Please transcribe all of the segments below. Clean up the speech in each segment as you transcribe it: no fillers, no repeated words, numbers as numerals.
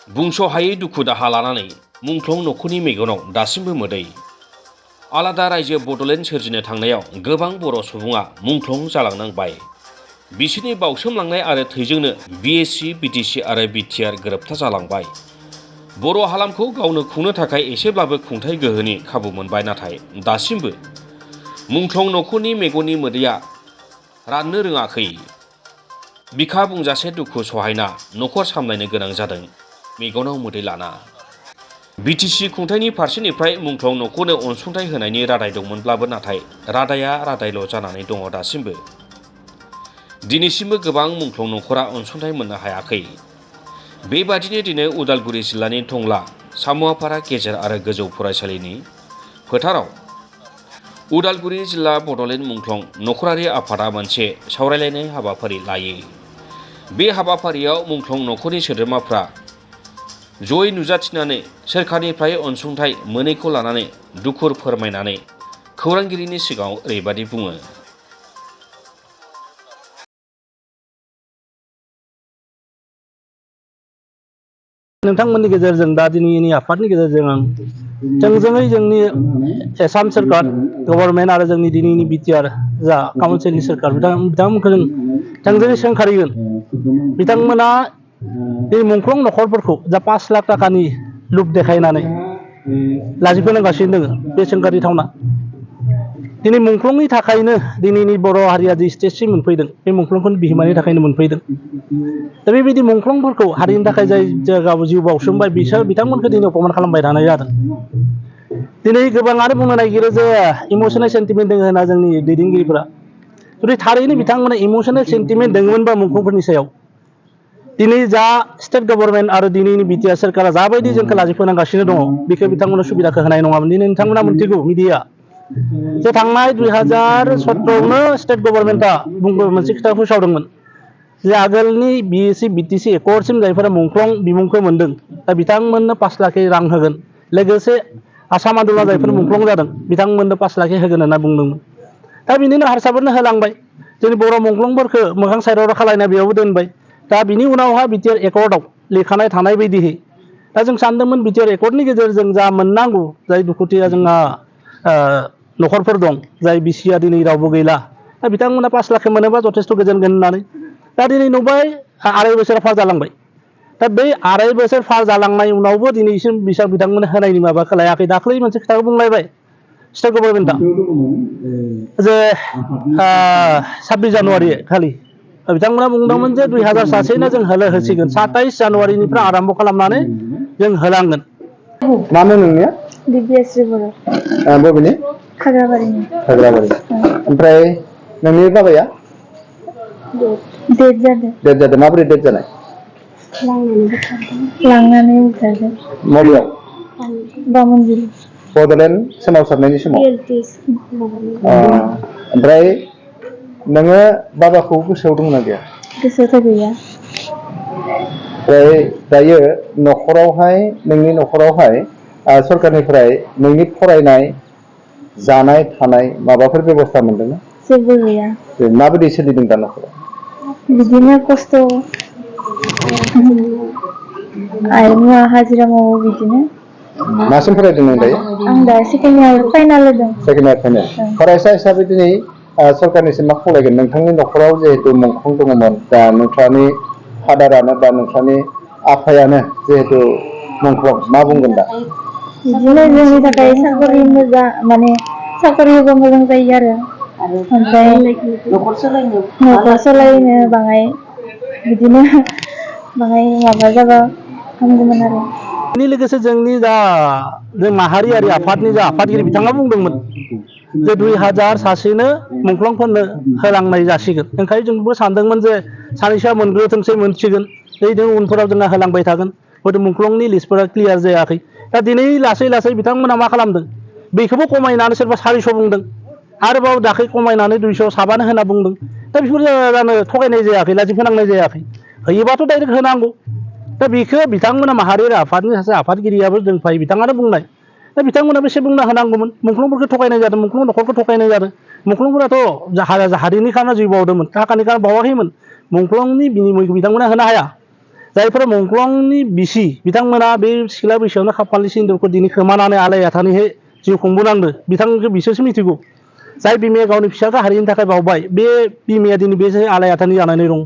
बुंस'हायै दुखु दाहा लानानै मुंख्लं नखरनि मेगनाव दासिमबो मोदै। आलादा रायजो बड'लेण्ड सोरजिनो थांनायाव गोबां बर' सुबुङा मुंख्लं जालांनांबाय। बिसोरनि बावसोमलांनाय आरो थैजोंनो BSC, BTC आरो BTR गोरोबथा जालांबाय। बर' हालामखौ गावनो खुंनो थाखाय एसेब्लाबो खुंथाइ गोहोनि खाबु मोनबाय, नाथाय दासिमबो मुंख्लं नखरनि मेगननि मोदैया राननो रोङाखै। बिखा बुंजासे दुखु सहायना नखर सामलायनो गोनां जादों मेगनाव मोदै लाना। BTC खुंथाइनि फारसेनिफ्राय मुंख्लं नखरनो अनसुंथाइ होनायनि रादाय दंमोनब्लाबो नाथाय रादाया रादायल' जानानै दङ दासिमबो। दिनैसिमबो गोबां मुंख्लं नखरा अनसुंथाइ मोननो हायाखै। बेबादिनो दिनै उदालगुरि जिल्लानि टंला सामुआपारा गेजेर आरो गोजौ फरायसालिनि फोथाराव उदालगुरि जिल्ला बड'लेण्ड मुंख्लं नखरारि आफादा मोनसे सावरायलायनाय हाबाफारि लायो। बे हाबाफारियाव मुंख्लं नखरनि सोद्रोमाफ्रा जयै नुजाथिनानै सोरखारनिफ्राय अनसुंथाइ मोनैखौ लानानै दुखु फोरमायनानै खौरांगिरिनि सिगाङाव ओरैबादि बुङो। नोंथांमोननि गेजेरजों दा दिनैनि आफादनि गेजेरजों आं थोंजोङै जोंनि आसाम सोरखार गभर्नमेन्ट आरो जोंनि दिनैनि BTR जा काउन्सिलनि सोरखार बिथांमोनखौ जों थोंजोङै सोंखारिगोन। बिथांमोना बे मुंख्लं नखरफोरखौ जा 5 लाख थाखानि लुब देखायनानै लाजिफोनांगासिनो दङ, बे सोंखारिथावना। दिनै मुंख्लंनि थाखायनो दिनैनि बर' हारिया जि स्टेजसिम मोनफैदों, बे मुंख्लंफोरनि बिहोमानि थाखायनो मोनफैदों। दा बेबायदि मुंख्लंफोरखौ हारिनि थाखाय जाय जायगायाव जिउ बावसोमबाय बिथांमोनखौ दिनै अपमान खालामबाय थानाय जादों। दिनै गोबाङानो बुंनो नागिरो जे इमसनेल सेन्टिमेन्ट दङ होनना जोंनि दैदेनगिरिफोरा। जुदि थारैनो बिथांमोना इमसनेल सेन्टिमेन्ट दङमोनबा मुंख्लंफोरनि सायाव, दिनै जा स्टेट गभर्नमेन्ट आरो दिनैनि BTR सोरखारा जाबायदि जोंखौ लाजिफोनांगासिनो दङ, बेखौ बिथांमोना सुबिदाखौ होनाय नङामोन। दिनै नोंथांमोना मिथिगौ मिडिया जे थांनाय 2017आवनो स्टेट गभर्नमेन्टआ मोनसे खोथा फोसावदोंमोन जे आगोलनि BSC, BTC एकर्डसिम जायफोरा मुंख्लं बिमुंखौ मोन्दों, दा बिथांमोननो 5 लाख रां होगोन। लोगोसे आसाम आन्दोलनाव जायफोर मुंख्लं जादों बिथांमोननो 5 लाख होगोन होनना बुंदोंमोन। दा बिनिनो हारसाफोरनो होलांबाय। जोंनि बर' मुंख्लंफोरखौ मोखां साइडआव खालायना बेयावबो दोनबाय। दा बिनि उनावहा BTR एकर्डआव लिरखानाय थानाय बायदिहै दा जों सानदोंमोन BTR एकर्डनि गेजेरजों जा मोननांगौ, जाय दुखुथिया जोंहा नखरफोर दं, जाय बिसिया दिनै रावबो गैला, दा बिथांमोना 5 लाख मोनोबा जथेस्थ' गोजोनगोन होननानै। दा दिनै नुबाय 2.5 बोसोर पार जालांबाय। दा बै 2.5 बोसोर पार जालांनाय उनावबो दिनैसिम बिथांमोना होनायनि माबाखौ लायाखै। दाख्लै मोनसे खोथाखौ बुंलायबाय स्टेट गभर्नमेन्टआ जे 26 जानुवारि खालि बिथांमोना बुंदोंमोन जे 2000 सासेनो जों होसिगोन। 27 जानुवारिनिफ्राय आराम्भ खालामनानै जों होलांगोन। मानो नोंनिया दिव्याश्री बर'। बबेनि? खाग्राबारिनि। खाग्राबारि। ओमफ्राय नोंनि बाबाया डेट जादों। डेट जादों। माबोरै डेट जानाय? लांनानै बुथारदों। मबेयाव? बामोनगिरि। बड'लेण्ड सोमावसारनायनि समाव? ओमफ्राय नोङो बाबाखौ गोसोआव दंना गैया? गोसोआवथ' गैया। ओमफ्राय दायो नखरावहाय नोंनि नखरावहाय सरकारनिफ्राय नोंनि फरायनाय, जानाय, थानाय माबाफोर बेबस्था मोनदोंना? जेबो गैया। माबायदि सोलिदों दा नखराव? बिदिनो खस्थ'। आइआ हाजिरा मावो बिदिनो। मासिम फरायदों नों दायो? आं दा सेकेन्ड इयार फाइनाल होदों। Second year final. फरायसा हिसाबै दिनै सरकारनिसिम मा खावलायगोन? नोंथांनि नखराव जिहेतु मुंख्लं दङमोन, दा नोंस्रानि फादारानो बा नोंस्रानि आफायानो जिहेतु मुंख्लं, मा बुंगोन दा? बिदिनो जोंनि थाखाय साकरि मोजां, माने साकरि होबा मोजां जायो आरो। ओमफ्राय नखर सालायनो बाङाय बिदिनो बाङाय माबा जाबा हामगौमोन आरो। बेनि लोगोसे जोंनि जा जों माहारियारि आफादनि जा आफादगिरि बिथाङा बुंदोंमोन जे 2000 सासेनो मुंख्लंफोरनो होलांनाय जासिगोन। ओंखायनो जोंबो सानदोंमोन जे सानैसोआ मोनग्रोथोंसै, मोनसिगोन। जों उनफोराव जोंहा होलांबाय थागोन। हयथ' मुंख्लंनि लिस्टफोरा क्लियार जायाखै। दा दिनै लासै लासै बिथांमोना मा खालामदों, बेखौबो खमायनानै सोरबा 400 बुंदों, आरोबाव दाख्लै खमायनानै 200 साबानो होनना बुंदों। दा बेफोर जानो थगायनाय जायाखै, लाजि फोनांनाय जायाखै। होयोबाथ' डाइरेक्ट होनांगौ। दा बेखौ बिथांमोना माहारियारि आफादनि सासे आफादगिरियाबो जोंनिफ्राय बिथाङानो बुंनाय। दा बिथांमोनाबो एसे बुंना होनांगौमोन। मुंख्लंफोरखौ थगायनाय जादों, मुंख्लं नखरखौ थगायनाय जादों। मुंख्लंफोराथ' हारिनि खारनाव जिउ बावदोंमोन, थाखानि खारनाव बावाखैमोन। मुंख्लंनि बिनिमयखौ बिथांमोना होनो हाया। जायफोरा मुंख्लंनि बिसि बिथांमोना बे सिख्ला बैसोआवनो खाफालनि सिन्दुरखौ दिनै खोमानानै आलाय आथानैहाय जिउ खुंबोनांदों बिथांखौ बिसोरसो मिथिगौ जाय बिमाया गावनि फिसाखौ हारिनि थाखाय बावबाय बे बिमाया दिनै बे आलाय आथानि जानानै दं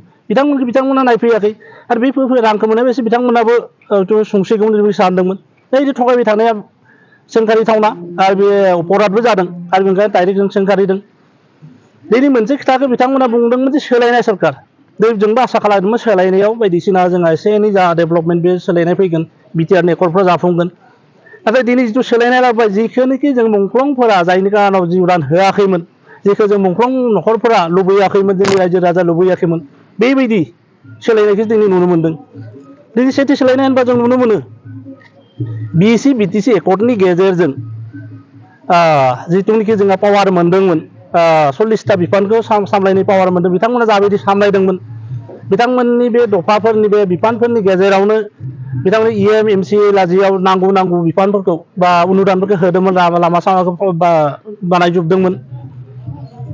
बिथांमोना नायफैयाखै आरो बे रांखौ मोननायसो बिथांमोनाबो संसिगौमोन होननानै सानदोंमोन बै थगायबाय थानाया सोंखारिथावना आरो बे अपराधबो जादों आरो बेनिखायनो डाइरेक्ट जों सोंखारिदों दिनै मोनसे खोथाखौ बिथांमोना बुंदोंमोन जे सोलायनाय सरकार जोंबो आसा खालामदोंमोन सोलायनायाव बायदिसिना जोंहा एसे एनै जा डेभेलपमेन्ट बे सोलायनाय फैगोन बिटिआरनि एकर्डफ्रा जाफुंगोन नाथाय दिनै जिथु सोलायनाय लाबोबाय जिखौनोखि जों मुंख्लंफोरा जायनि जाहोनाव जिउ दान होआखैमोन जेखौ जों मुंख्लं न'खरफोरा लुबैयाखैमोन जोंनि रायजो राजा लुबैयाखैमोन बेबायदि सोलायनायखौ दिनै नुनो मोन्दों दिनै सेथि सोलायनाय होनबा जों नुनो मोनो बिसि बिटिसि एकर्डनि गेजेरजों जिथुनिखि जोंहा पावार मोन्दोंमोन 40टा बिफानखौ सामलायनाय पावार मोन्दों बिथांमोना जाबायदि सामलायदोंमोन बिथांमोननि बे दफाफोरनि बे बिफानफोरनि गेजेरावनो बिथांमोननि इएम एमसिए लाजियाव नांगौ बिफानफोरखौ बा अनुदानफोरखौ होदोंमोन लामा सामाखौ बानायजोबदोंमोन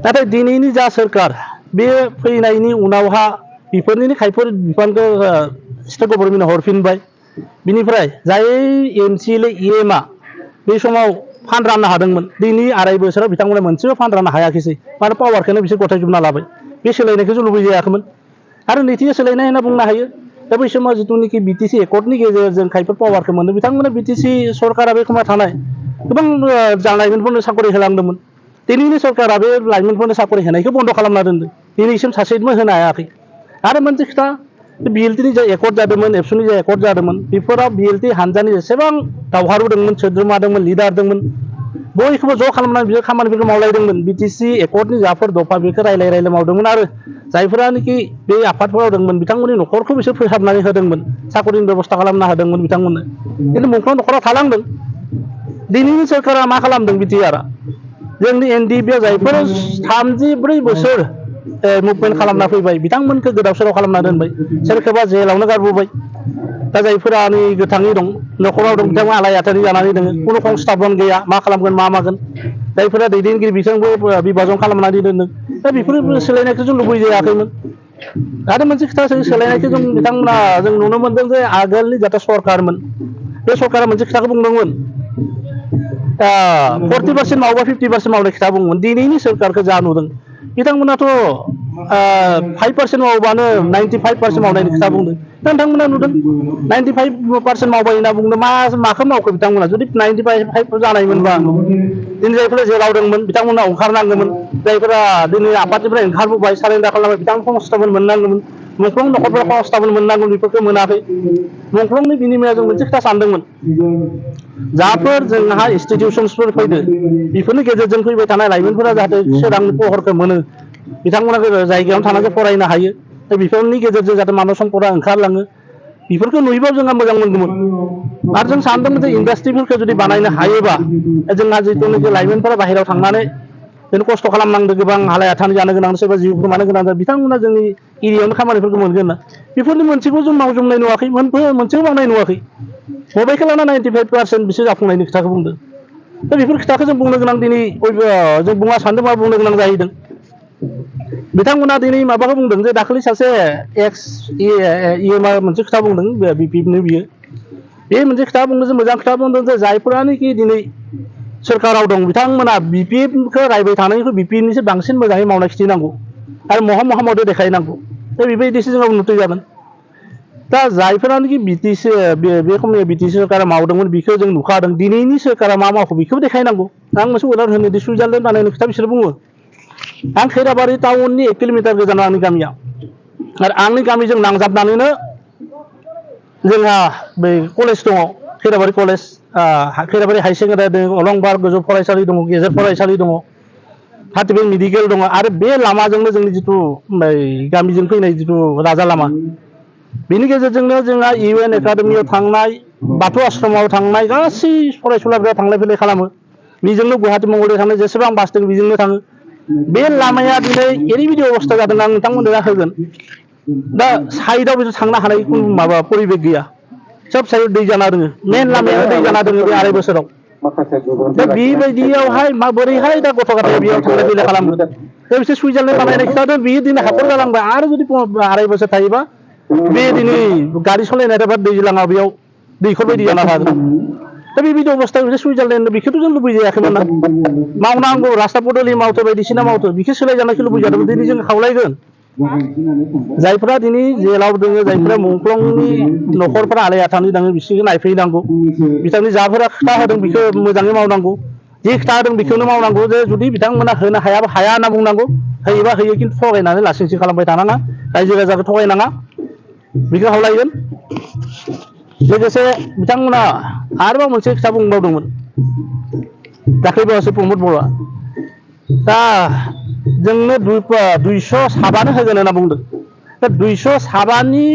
नाथाय दिनैनि जा सोरखार बे फैनायनि उनावहा बेफोरनिनो खायफोर बिफानखौ स्टेट गभर्नमेन्टआ हरफिनबाय बिनिफ्राय जाय एमसिएल इएमआ बे समाव फान्ड राननो हादोंमोन दिनै 2.5 बोसोराव बिथांमोना मोनसेबो फान्ड राननो हायाखैसै मानो पावारखौनो बिसोर गथायजोबना लाबाय बे सोलायनायखौ जों लुबैजायाखैमोन आरो नैथि सोलायनाय होनना बुंनो हायो दा बै समाव जिथुनिखि बिटिसि एकर्डनि गेजेरजों खायफोर पावारखौ मोनो बिथांमोना बिटिसि सरकारा बे समाव थानाय गोबां लाइमोनफोरनो साकरि होलांदोंमोन दिनैनि सरकारा बे लाइमोनफोरनो साकरि होनायखौ बन्द' खालामना दोनदों दिनैसिम सासेबो होनो हायाखै आरो मोनसे खोथा बिएलटिनि जा एकर्ड जादोंमोन एबसुनि जा एकर्ड जादोंमोन बेफोराव बिएलटि हानजानि जेसेबां दावहारु दंमोन सोद्रोमा दंमोन लिडार दंमोन बयखौबो ज' खालामनानै बिसोर खामानिफोरखौ मावलायदोंमोन बिटिसि एकर्डनि जाफोर दफा बेखौ रायलाय मावदोंमोन आरो जायफोरानोखि बे आफादफोराव दंमोन बिथांमोननि न'खरखौ बिसोर फोसाबनानै होदोंमोन साकरिनि बेबस्था खालामना होदोंमोन बिथांमोननो खिन्थु मुंख्लं न'खराव थालांदों दिनैनि सोरखारा मा खालामदों बिटिआरआ जोंनि एनडिएफबिआव जायफोर 34 बोसोर मुभमेन्ट खालामना फैबाय बिथांमोनखौ गोदाव सोराव खालामना दोनबाय सोरखौबा जेलावनो गारबोबाय दा जायफोरा नै गोथाङै दं न'खराव दं बिथांमोना आलाय आथानि जानानै दङ खुनु संस्थापन गैया मा खालामगोन मा मागोन जायफोरा दैदेनगिरि बिथांबो बिभाजन खालामनानै दोनदों दा बेफोर सोलायनायखौ जों लुबैजायाखैमोन आरो मोनसे खोथा सोलायनायखौ जों बिथांमोना जों नुनो मोन्दों जे आगोलनि जाथे सरकारमोन बे सरकारा मोनसे खोथाखौ बुंदोंमोन 40% मावबा 50% मावनाय खोथा बुंदोंमोन दिनैनि सोरखारखौ जा नुदों बिथांमोनाथ' 5% मावबानो 95% मावनायनि खोथा बुंदों दा नोंथांमोना नुदों 95% मावबाय होनना बुंदों माखौ मावखो बिथांमोना जुदि 95 जानायमोनबा दिनै जायफोरा जेराव दंमोन बिथांमोना ओंखारनांगौमोन जायफोरा दिनै आफादनिफ्राय ओंखारबोबाय सारेन्डार खालामबाय बिथांमोनखौ संस्थापन मोननांगौमोन मुंख्लं न'खरफोरा संस्थापन मोननांगौमोन बेफोरखौ मोनाखै मुंख्लंनि बिनिमयाव जों मोनसे खोथा सानदोंमोन जाफोर जोंहा इनस्टिटिउसन्सफोर फैदो बेफोरनि गेजेरजों फैबाय थानाय लाइमोनफोरा जाहाथे सोरांनि पहरखौ मोनो बिथांमोना जायगायावनो थानानै फरायनो हायो दा बेफोरनि गेजेरजों जाहाथे मानब सम्पदा ओंखारलाङो बेफोरखौ नुयोबा जोंहा मोजां मोनगौमोन आरो जों सानदोंमोन जे इन्डास्ट्रिफोरखौ जुदि बानायनो हायोबा जोंहा जिथुनाखि लाइमोनफोरा बाहेरायाव थांनानै जों खस्थ' खालामनांदों गोबां हालाय हाथानि जानो गोनां सोरबा जिउ गोमानो गोनां जादों बिथांमोना जोंनि एरियायावनो खामानिफोरखौ मोनगोन ना बेफोरनि मोनसेखौ जों मावजोबनाय नुवाखै मोनसेबो मावनाय नुवाखै बबेखौ लाना 95% बिसोर जाफुंनायनि खोथाखौ बुंदों दा बेफोर खोथाखौ जों बुंनो गोनां दिनै जों बुङा सानदों मा बुंनो गोनां जाहैदों बिथांमोना दिनै माबाखौ बुंदों जे दाखालि सासे एक्स इएमआ मोनसे खोथा बुंदों बिपिएफनि बियो बे मोनसे खोथा बुंदों जे मोजां खोथा बुंदों जे जायफोरानोखि दिनै सोरखाराव दं बिथांमोना बिपिएफखौ रायबाय थानायनिख्रुइ बिपिएफनिसो बांसिन मोजाङै मावनाय खिथिनांगौ आरो महा मावदो देखायनांगौ दा बेबायदिसो जोंहा उन्नति जागोन दा जायफोरानोखि बिटिसि बे खमायाव बिटिसि सोरखारा मावदोंमोन बेखौ जों नुखादों दिनैनि सोरखारा मा मावखो बेखौबो देखायनांगौ आं मोनसे उदाहरन होनो सुइजारलेण्ड बानायनाय खोथा बिसोर बुङो आं खैराबारि टाउननि 1 किल'मिटार गोजानाव आंनि गामिया आरो आंनि गामिजों नांजाबनानैनो जोंहा बै कलेज दङ Khairabari college Khairabari high secondary दङ अलंबार गोजौ फरायसालि दङ गेजेर फरायसालि दङ हातिबेल मेडिकेल दङ आरो बे लामाजोंनो जोंनि जिथु गामिजों फैनाय जिथु राजा लामा बेनि गेजेरजोंनो जोंहा इउएन एकाडेमियाव थांनाय बाथौ आश्रमाव थांनाय गासै फरायसुलाफोरा थांलाय फैलाय खालामो बेजोंनो गुवाहाटि मंगलदै थांनाय जेसेबां बास दं बेजोंनो थाङो बे लामाया दिनै ओरैबायदि अबस्था जादों आं नोंथांमोननो होगोन दा साइडआव बिदि थांनो हानाय खुनु माबा परिबेक गैया सब साइड दै जाना दङ मेन लामायानो दै जाना दङ बे 2.5 बोसोराव दा बेबायदियावहाय माबोरैहाय दा गथ' गथाय बेयाव थांलाय फैलाय खालामो दा बिसोर सुइजारलेण्ड बानायनाय खिथादों बियो दिनै हाखर जालांबाय आरो जुदि 2.5 बोसोर थायोबा बे दिनै गारि सालायनाय थाबा दैज्लाङाव बेयाव दैखर बायदि जाना थागोन दा बेबायदि अबस्थायाव बिसोर सुइजारलेण्ड बेखौथ' जों लुबैजायाखैमोन ना मावनांगौ रास्ता बदलि मावथो बायदिसिना मावथो बेखौ सोलायजानायखौ लुबैजादोंमोन दिनै जों खावलायगोन जायफोरा दिनै जेलाव दङ जायफोरा मुंख्लंनि न'खरफोरा आलाय आथानि दङ बिसोरखौ नायफैनांगौ बिथांनि जाफोरा खोथा होदों बेखौ मोजाङै मावनांगौ जि खोथा होदों बेखौनो मावनांगौ जे जुदि बिथांमोना होनो हायाबा हाया होनना बुंनांगौ होयोबा होयो खिन्थु थगायनानै लासिंसिं खालामबाय थानाङा रायजो राजाखौ थगायनाङा बेखौ खावलायगोन लोगोसे बिथांमोना आरोबाव मोनसे खोथा बुंबावदोंमोन दाख्लैबावैसो प्रमद बर'आ दा जोंनो 200 साबानो होगोन होनना बुंदों दा 200 साबानि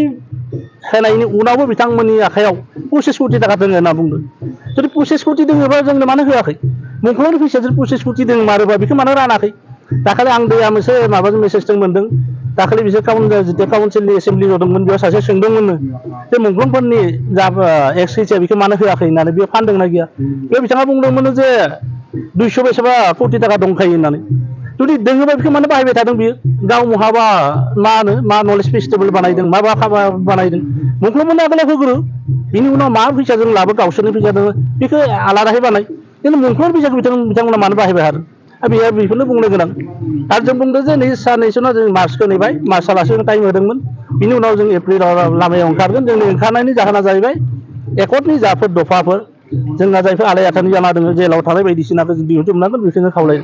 होनायनि उनावबो बिथांमोननि आखायाव 25 कोटि थाखा दङ होनना बुंदों जुदि 25 कोटि दङबा जोंनो मानो होआखै मुंख्लंनि फैसाजों 25 कोटि दङ मारोबा बेखौ मानो रानाखै दाखालि आं दैया मोनसे माबाजों मेसेजजों मोन्दों दाखालि बिसोर जिथिया काउन्सिलनि एसेम्बलि जदोंमोन बेयाव सासे सोंदोंमोननो बे मुंख्लंफोरनि जा एक्स हैचिआ बेखौ मानो होआखै होननानै बेयो फानदोंना गैया बे बिथाङा बुंदोंमोन जे 200 बेसेबा कोटि थाखा दंखायो होननानै जुदि दोङोबा बेखौ मानो बाहायबाय थादों बियो गाव महाबा मा नलेज फेस्टिभेल बानायदों माबा खाबा बानायदों मुंख्लंमोननो आगोलाव होग्रो बिनि उनाव मा फैसाजों लाबो गावसोरनि फैसा दङ बेखौ आलादाहै बानाय खिन्थु मुंख्लं फैसाखौ बिथांमोना मानो बाहायबाय थादों बेहा बेखौनो बुंनो गोनां आरो जों बुंदों जे नै साननैसो उनाव जों मार्चखौ नेबाय मार्चआलासि टाइम होदोंमोन बिनि उनाव जों एप्रिलाव लामायाव ओंखारगोन जोंनि ओंखारनायनि जाहोना जाहैबाय एकर्डनि जाफोर दफाफोर जोंना जायफोर आलाय आथानि जाना दङ जेलाव थानाय बायदिसिनाखौ दिहुनजोबनांगोन बेखौनो खावलायो